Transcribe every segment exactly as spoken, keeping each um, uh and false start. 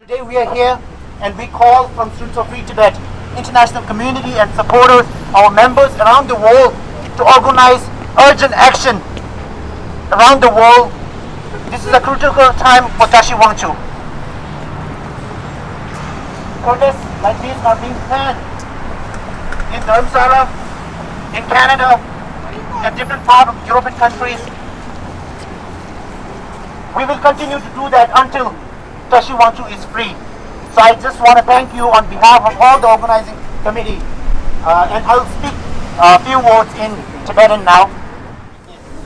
Today we are here and we call from Students of Free Tibet, international community and supporters, our members around the world to organize urgent action around the world. This is a critical time for Tashi Wangchuk. Protests like these are being planned in Dharamsala, in Canada, and different parts of European countries. We will continue to do that until Tashi Wangchuk is free. So I just want to thank you on behalf of all the organizing committee, uh, and I'll speak a few words in Tibetan now.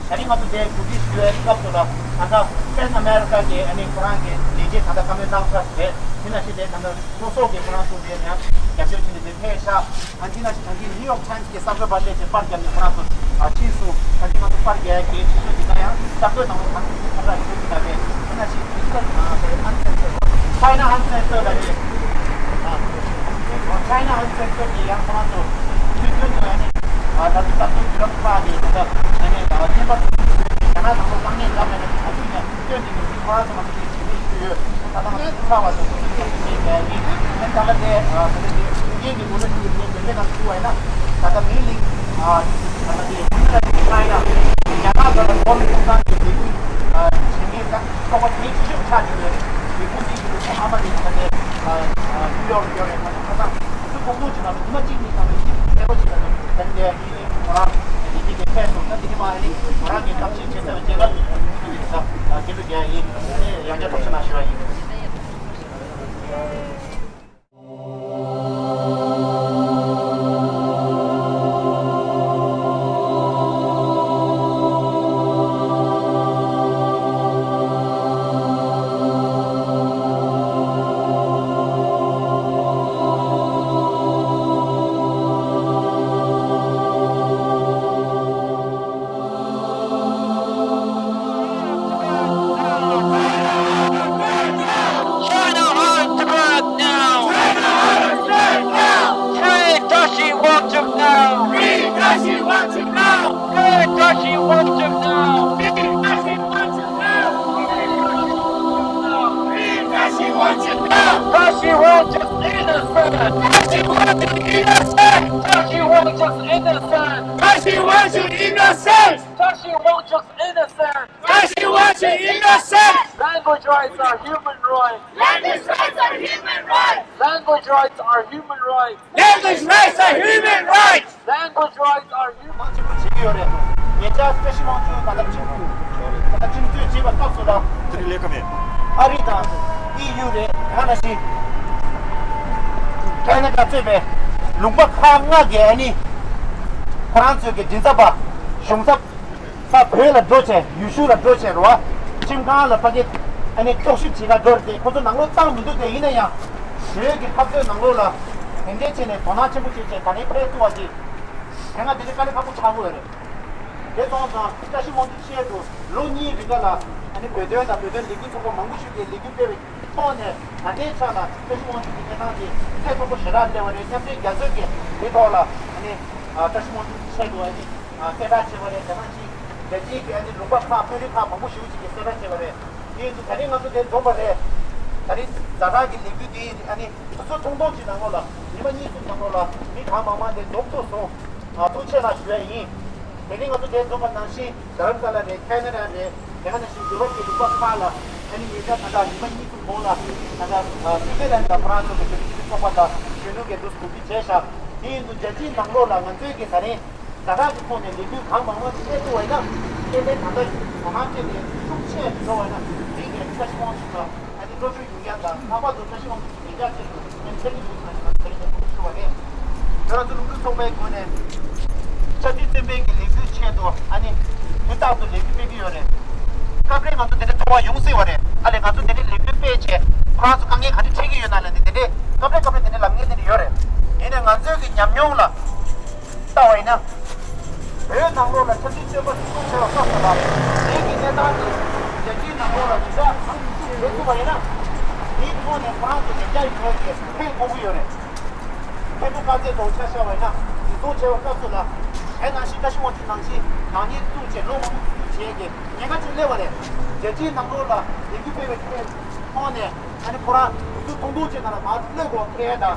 ད་རིང་ང་ཚོ་དེ་གོ་སྒྲིག་ཞུ་བའི་སྐབས་སུ་ལ་ད་ལྟ་སྤེན་ཨ་མེ་རི་ཀ་གི་ཨ་ནི་ཁོ་རང་གི་ལས་བྱེད་ད་ལྟ་བཀའ་མོལ་གནང་ཚར་རེད། དེ་ནང་བཞིན་དེ་ད་ལྟ་ཚོགས་གཙོ་གི་ཁོ་རང་ཚོ་དེ་ཡང་རྒྱབ་སྐྱོར་བྱས་ནས་དེ་ཕེབས་ཤག་ཨ་འདི་ན་ཞིག་ད་གིན་ནིའུ་ཡོག་ཊའིམ་སི་གི་གསར་འགོད་པ་ལས་ཀྱི་པར་བརྒྱབ་ནས་ཁོ་རང་ཚོ་ཨ་ཕྱིན་སོང་། ད་གིན་ང་ཚོ་པར་རྒྱག་ཡ་གི་ཕྱིན་སོང་། འདི་ན་ཡང་གསར་འགོད་ནང་ལོགས་ཁང་གི་ཁ་ལག་ཡོད་ཀྱི་ད་རེད། ཨ་ན་ཞིག་ཌི་ཇི་ཊལ་ཨ་ཨན་སེན་སར་ཆའི་ན་ཨན་སེན་སར་ད་རེད། ཨ་ཆའི་ན་ཨན་སེན་སར་གི་ཡང་ཁོ་རང་ཚོ་དུས་རྒྱུན་དུ་ཨ་ནི་ཨ་ད་ཚོ་ད་ཚོ་དུས་རབས་ཁག་གི་ད་ཨ་ནི་ཨ་བསྟན་པ་ཚོ་རྒྱ་ནག་ནང་ལོགས་དཀའ་ངལ་འདྲ་མེད་ན་ད་དུས་ཡང་སྐྱོན་དེ་ནི་ཁོ་རང་ཚོ་མ་ཚོ་དེ་བྱེད་མི་ཞུ་ཡོད། ད་ལྟ་ང་ཚོ་ཚ་བ་དང་ཚོ་ཚོ་ཚོ་ཚོ་ཚོ་ཡིན། ཨ་ད་ལྟ་དེ་ཨ་ད་ལྟ་དེ་ངེད་ཀྱི་ངོ་ལ་ཞུ་ཡོད། ངེད་འདོན་ལས་ནང་ཞུ་བ་ཡིན་ན་ད་ལྟ་མི་ལིང་ཨ་ད་ལྟ་དེ་ཁུལ་ལ་དེ་ཁ་ཡིན་ན་རྒྱ་ནག་ལ་ལ་ཧོང་ཀོང་ཚང་གི་ལས་འགུལ་ཨ་བྱེད་མཁན་ད་ཚོགས་པ་གལ་ཆེ་ཤོས་ཆགས་ཀྱི་ཡོད་རེད། ལས་འགུལ་འདི་གི་ལས་ཚོགས་ཨ་མ་རེད། ད་ལྟ་ཨ་ཨ་ནིའུ་ཡོག་ཡོད་རེད། ད་ལྟ་ཁ་སང་ཁོང་ཚོ་ཁོང་ཚོ་ཅིག་ལ་ཉི་མ་གཅིག་གཉིས་ཙམ་ལ་ཤིབ་གསལ་པོ་ཞིག་ལ་ད་ལྟ་མི་ལིང་ཁོ་རང་ཡིན་གྱི་གི་ཕེབས་སོང་། ད་དེ་ནི་མ་ཨ་ནི་ང་རང་གི་གཏམ་བཤད་བྱེད་ས་བྱེད་ལ་ད་དེ་ལོ་རྒྱ་ཡིན། ཡང་བསྐྱར་ཐུགས་རྗེ་གནང་ཞུ་བ་ཡིན། China on Tibet now! Free Tashi Wangchuk now! Free Tashi Wangchuk now! Free Tashi Wangchuk now! Free Tashi Wangchuk now! Free Tashi Wangchuk now! Tashi Wangchuk innocent! Tashi Wangchuk innocent! Tashi Wangchuk innocent! Tashi Wangchuk innocent! Tashi Wangchuk innocent! Tashi Wangchuk innocent! Language rights are human rights! Language rights are human rights! Language rights are human rights! Language rights are human rights! Language rights are human མང་ཆེ་བོ་བྱེད་ཀྱི་ཡོད་རེད། ཉེ་ཆར་བཀྲ་ཤིས་དབང་ཕྱུག་ད་ལྟ་ཁྲིམས་ད་ལྟ་ཁྲིམས་གཅོད་བྱས་པ་སྐབས་སུ་ལ། དེ་རིང་ལས་ཀ་མེད། ཨ་རི་དང་ཨི་ཡུ་རེད། ཡང་ན་ཞིག་ཁེ་ན་ཌ་གཙོས་པའི་ལུང་པ་ཁག་ལྔ་གི་ཨ་ནི་ཁོ་རང་ཚོའི་གི་མགྲིན་ཚབ་པ་གཞུང་ཚབ་ད་བོད་ལ་འགྲོ་བྱས། ཡུལ་ཤུལ་ལ་འགྲོ་བྱས་རེད་བ། ཁྲིམས་ཁང་ལ་ཕ་གི་ཨ་ནི་རྟོག་ཞིབ་བྱེད་ག་འགྲོ་རེད་དེ། ཁོ་ཚོ་ནང་ལོགས་བཏང་མི་འདུག་དེ་ཡིན་ན་ཡང་བོད་ཀྱི་འཐབ་རྩོད་ནང་ལོགས་ལ་དེ་འདྲའི་བྱས་ནས་དོ་སྣང་ཆེན་པོ་བྱས་བྱས་ད་ནི་ཕེབས་ཐུབ་པ་ཅིག་དེ་སྔ་དེ་འདྲའི་དཀའ་ལས་ཁག་པོ་ཆགས་ཀྱི་ཡོད་རེད། དེ་སོང་ཙང་བཀྲ་ཤིས་དབང་ཕྱུག་ཆེད་དུ་ལོ་གཉིས་རིང་ག་ལ་ཨ་ནི་བོད་དོན་དང་བོད་དོན་ལས་འགུལ་ཚོགས་པ་མང་པོ་ཞིག་གིས་ལས་འགུལ་སྤེལ་བའི་ཐོག་ནས་ད་ལྟའི་ཆ་ལ་བཀྲ་ཤིས་དབང་ཕྱུག་གི་གནས་སྟངས་དེ་ཚད་མཐོན་པོ་ཞེ་དྲག་སླེབས་པ་རེད། མཉམ་འབྲེལ་རྒྱལ་ཚོགས་ཀྱིས་དེ་ཐོག་ལ་ཨ་ནི་བཀྲ་ཤིས་དབང་ཕྱུག་ཆེད་དུ་ཨ་ནི། གསལ་བསྒྲགས་བྱས་པ་རེད། དེ་ནང་བཞིན་རྒྱལ་སྤྱིའི་གི་ཨ་ནི་ལུང་པ་ཁག་དཔོན་རིགས་ཁག་མང་པོ་ཞེ་པོ་ཅིག་གིས་གསལ་བསྒྲགས་བྱས་པ་རེད། དེ་ཡིན་དུས་ད་རིང་ང་ཚོ་དེ་འཛོམས་པ་རེད། ད་རིང་ཛ་དྲག་གི་ལས་འགུལ་དེ་ཨ་ནི་དུས་ཚོད་ཐུང་ཐུང་ཅིག་ནང་ལོགས་ལ་ཉི་མ་གཉིས་གསུམ་ནང་ལོགས་ལ་མི་གང་མང་མང་དེ་འཛོམས་ཐུབ་སོང་། ཨ་ཐུགས་རྗེ་ཆེ་གནང་ཞུ་ཡ་ཡིན། དེ་རིང་ང་ཚོ་དེ་འཛོམས་པ་ནང་བཞིན་རྡ་རམ་ས་ལ་རེད། ཁེ་ན་ཌ་རེད། དེ་ག་ནང་བཞིན་ཡུ་རོབ་ཀྱི་ལུང་པ་ཁག་ལ་ཨ་ནི་ཉེ་ཆར་ད་ལྟ་ཉི་མ་གཉིས་གསུམ་གོང་ལ་ད་ལྟ་སུའི་ཙི་ལན་དང་ཧྥ་རན་སི་སོགས་ཀྱི་རྒྱལ་སྤྱིའི་ཚོགས་པ་དང་གཞོན་ནུ་འགན་འཛིན་གོ་སྒྲིག་བྱས་ཤག་དེ་ཡིན་དུས་རྒྱལ་སྤྱིའི་ནང་ལོགས་ལ་ང་ཚོའི་གི་ད་རིང་ཛ་དྲག་གི་ཐོག་ནས་ལས་འགུལ་གང་མང་མང་སྤེལ་ཐུབ་པ་ཡིན་ན། ཏན་ཏན་ད་ལྟ་དོ་སྣང་སྤྲད་ནས་ཤུགས་ཆེ་འགྲོ་བ་ན་དེ་ནས་བཀྲ་ཤིས་དབང་ཕྱུག་ལ་ཨ་ནི་བློ་གྲོས་ཡོང་ཡ་དང་། ལྷག་པར་དུ་བཀྲ་ཤིས་དབང་ཕྱུག་གི་བདེ་འཇགས་ཆེད་དུ་ཨ་ནི་ཐད་ཀྱི་འདུག་ཟེར་ནས་ང་ཚོ་དེ་རིང་ཞུ་བ་རེད། ང་རང་ཚོ་ལུང་འདྲེན་ཚོགས་པའི་སྒོ་ནས་ཆབ་སྲིད་བཙོན་པའི་གི་ལས་འགུལ་ཆེད་དུ་ཨ་ནི་དུས་རྟག་ཏུ་ལས་འགུལ་སྤེལ་གྱི་ཡོད་རེད། སྐབས་རེ་ང་ཚོ་དེ་འདྲ་ཚོར་བ་ཡོང་སྲིད་པ་རེད། ཨ་ལས་ང་ཚོ་དེ་འདྲའི་ལས་འགུལ་སྤེལ་བྱས་ཁོ་རང་ཚོ་དཀའ་ངལ་ག་འདྲ་འཕྲད་ཀྱི་ཡོད་ན་ལབ་ནས་དེ་འདྲའི་སྐབས་རེ་སྐབས་རེ་དེ་འདྲའི་ལབ་མཁན་དེ་འདྲ་ཡོད་རེད། ཡིན་ནའི་ང་ཚོའི་གི་ཉམས་མྱོང་ལ་ལྟ་བ་ཡིན་ན། བོད་ནང་ལོགས་ལ་ཆབ་སྲིད་བཙོན་པ་བཙོན་བྱས་པ་སྐབས་སུ་ལ་དེའི་གི་གནས་སྟངས་དེ་རྒྱལ་སྤྱིའི་ནང་ལོགས་ལ་དྲིལ་བསྒྲགས་གང་ཐུབ་ཐུབ་བྱེད་ཐུབ་པ་ཡིན་ན། དེའི་ཐོག་ནས་ཁོ་རང་ཚོ་ལས་འཆར་ཡོད་ཀྱི་ཕན་ཐོགས་ཀྱི་ཡོད་རེད། ཕན་ཚུན་དཀའ་ཚེགས་ཐོག་ཆ་བཞག་པ་ཡིན་ན་འཛིན་བཟུང་བྱས་པ་སྐབས་སུ་ལ་གཞན་ནང་བཞིན་བཀྲ་ཤིས་དབང་ཕྱུག་ནང་བཞིན་ནག་ཉེས་བཙུགས་བྱས་ལོ་མང་པོ་བཙུགས་བྱས་ཀྱི་ཉེན་ཁ་ཅིག་སླེབས་པ་རེད། རྒྱལ་སྤྱིའི་ནང་ལོགས་ལ་ལས་འགུལ་སྤེལ་བའི་ཐོག་ནས། ཨ་ནི་ཁོ་རང་ཚོ་ཐུང་ཐུང་ཅིག་ནང་ལ་མར་གློད་དགོས་ཐེ་ཡ་དང་།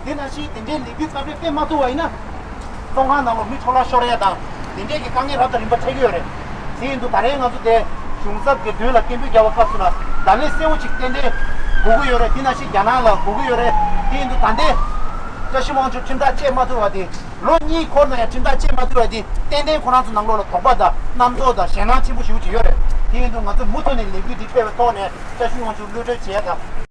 དེ་ནང་བཞིན་དེ་འདྲའི་ལས་འགུལ་སྟབས་བདེ་སྤེལ་མ་ཐུབ་པ་ཡིན་ན། བཙོན་ཁང་ནང་ལ་མི་འཕྲོ་བརླག་ཤོར་ཡ་དང་། དེ་འདྲའི་གི་དཀའ་ངལ་རབ་དང་རིམ་པ་འཕྲད་ཀྱི་ཡོད་རེད། དེ་ཡིན་དུས་ད་རེས་ང་ཚོ་དེ་གཞུང་ཚབ་ཀྱི་མདུན་ལ་སྐད་འབོད་རྒྱག་པའི་སྐབས་སུ་ལ་བརྡ་ལན་གསལ་བོ་ཅིག་ཏན་ཏན་དགོས་ཀྱི་ཡོད་རེད། དེ་ནང་བཞིན་རྒྱ་ནག་ལ་དགོས་ཀྱི་ཡོད་རེད། དེ་ཡིན་དུས་ད་ལྟའི་བཀྲ་ཤིས་དབང་ཕྱུག་ཁྲིམས་ཐག་བཅད་མ་ཐུབ་པ་དེ། ལོ་གཉིས་འཁོར་ན་ཡང་ཁྲིམས་ཐག་བཅད་མ་ཐུབ་པ་དེ་ཏན་ཏན་ཁོ་རང་ཚོ་ནང་ལོགས་ལ་དོགས་པ་དང་རྣམ་རྟོག་དང་ཞེད་སྣང་ཆེན་པོ་ཞེ་པོ་ཅིག་ཡོད་རེད། དེ་ཡིན་དུས་ང་ཚོ་མུ་མཐུད་ནས་ལས་འགུལ་འདི་སྤེལ་བའི་ཐོག་ནས་བཀྲ་ཤིས་དབང་ཕྱུག་གློད་གྲོལ་བྱེད་ཡ་དང་།